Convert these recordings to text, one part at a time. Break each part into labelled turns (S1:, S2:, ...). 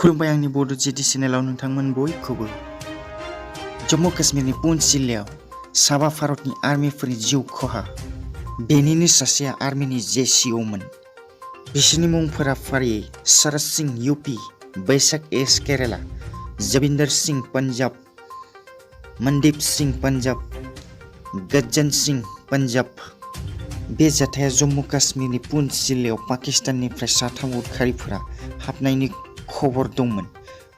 S1: खुलुमबाय आंनि बड' जिटि चेनेलाव नोंथांमोन बयखौबो। जम्मु काश्मीरनि पुन्छ जिल्लायाव साबा भारतनि आर्मिफोरनि जिउ खहा। बेनिनो सासेया आर्मिनि JCOमोन। बिसोरनि मुंफोरा फारियै शरद सिंह UP, बैसाख S केराला, जबिंदर सिंह पान्जाब, मनदीप सिंह पान्जाब, गज्जन सिंह पान्जाब। बे जाथाया जम्मु काश्मीरनि पुन्छ जिल्लायाव पाकिस्ताननिफ्राय साथाम उदखारिफोरा हाबनायनि खबर दंमोन।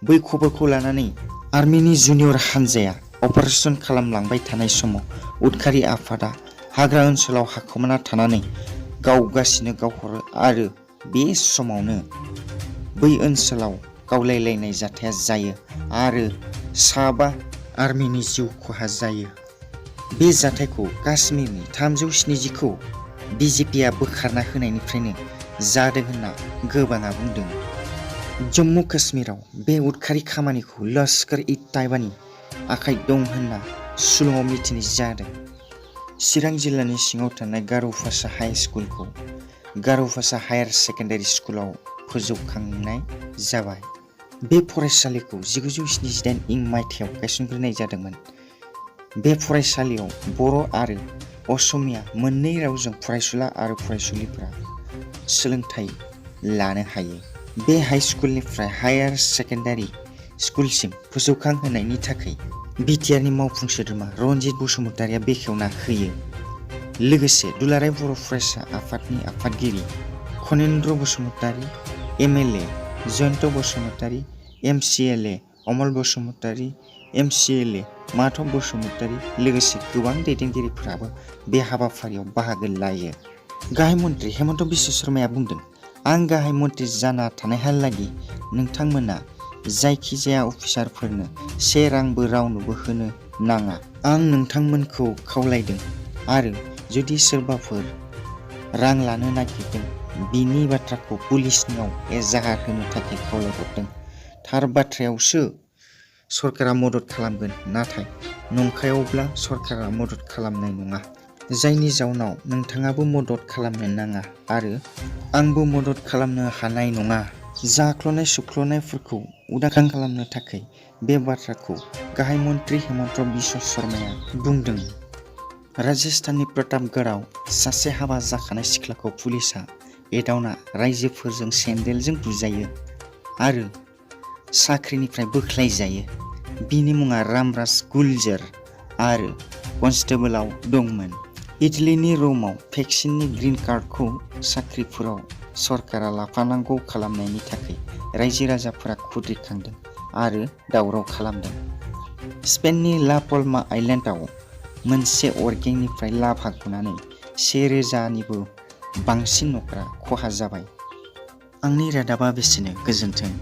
S1: बै खबरखौ लानानै आर्मिनि जुनियर हानजाया अपारेशन खालामलांबाय थानाय समाव उदखारि आफादा हाग्रा ओनसोलाव हाखुमाना थानानै गावगासिनो गावहरो आरो बे समावनो बै ओनसोलाव गावलायलायनाय जाथाया जायो आरो साबा आर्मिनि जिउ खहा जायो। बे जाथायखौ काश्मीरनि 370खौ BJPआ बोखारना होनायनिफ्रायनो जादों होनना गोबाङा बुंदों। जम्मु काश्मीराव बे उदखारि खामानिखौ लश्कर-इ-तायबानि आखाइ दं होनना सुलुङाव मिथिनाय जादों। चिरां जिल्लानि सिङाव थानाय गार'भाषा हाइ स्कुलखौ गार'भाषा हायार सेकेन्डारि स्कुलाव फोजौखांनाय जाबाय। बे फरायसालिखौ 1978 इं मायथाइयाव गायसनग्रोनाय जादोंमोन। बे फरायसालियाव बर' आरो असमिया मोननै रावजों फरायसुला आरो फरायसुलिफोरा सोलोंथाइ लानो हायो। बे हाइ स्कुलनिफ्राय हायार सेकेन्डारि स्कुलसिम फोजौखांहोनायनि थाखाय बिटिआरनि मावफुं सोद्रोमा रनजित बसुमतारिया बेखेवना होयो। लोगोसे दुलाराय बर' फरायसा आफादनि आफादगिरि खनेन्द्र बसुमतारि, MLA जयन्त बसुमतारि, MCLA अमल बसुमतारि, MCLA माधव बसुमतारि लोगोसे गोबां दैदेनगिरिफोराबो बे हाबाफारियाव बाहागो लायो। गाहाय मन्थ्रि हेमन्त बिश्व शर्माया बुंदों, आं गाहाय मन्थ्रि जाना थानायहालागै नोंथांमोना जायखिजाया अफिसारफोरनो 1 रांबो रावनोबो होनो नाङा। आं नोंथांमोनखौ खावलायदों आरो जुदि सोरबाफोर रां लानो नागिरदों बिनि बाथ्राखौ पुलिसनियाव एजाहार होनो थाखाय खावलायहरदों। थार बाथ्रायावसो सरकारा मदद खालामगोन, नाथाय नंखायावब्ला सरकारा मदद खालामनाय नङा। जायनि जाउनाव नोंथाङाबो मदद खालामनो नाङा आरो आंबो मदद खालामनो हानाय नङा। जाख्ल'नाय सुख्ल'नायफोरखौ उदां खालामनो थाखाय बे बाथ्राखौ गाहाय मन्थ्रि हेमन्त बिश्व शर्माया बुंदों। राजस्थाननि प्रतापगढ़आव सासे हाबा जाखानाय सिख्लाखौ पुलिसआ एदावना राइजोफोरजों सेन्देलजों बुजायो आरो साख्रिनिफ्राय बोख्लायजायो। बिनि मुङा रामराज गुलजार आरो कनस्टेबलआव दंमोन। इटालीनि र'मआव भेक्सिननि ग्रीन कार्डखौ साख्रिफोराव सरकारा लाफानांगौ खालामनायनि थाखाय रायजो राजाफोरा खुद्रिखांदों आरो दावराव खालामदों। स्पेननि ला पल्मा आइलेन्डआव मोनसे अरगेंनिफ्राय लाभा गुनानै 1000निबो बांसिन न'फोरा खहा जाबाय। आंनि रादाबा बेसेनो। गोजोन्थों।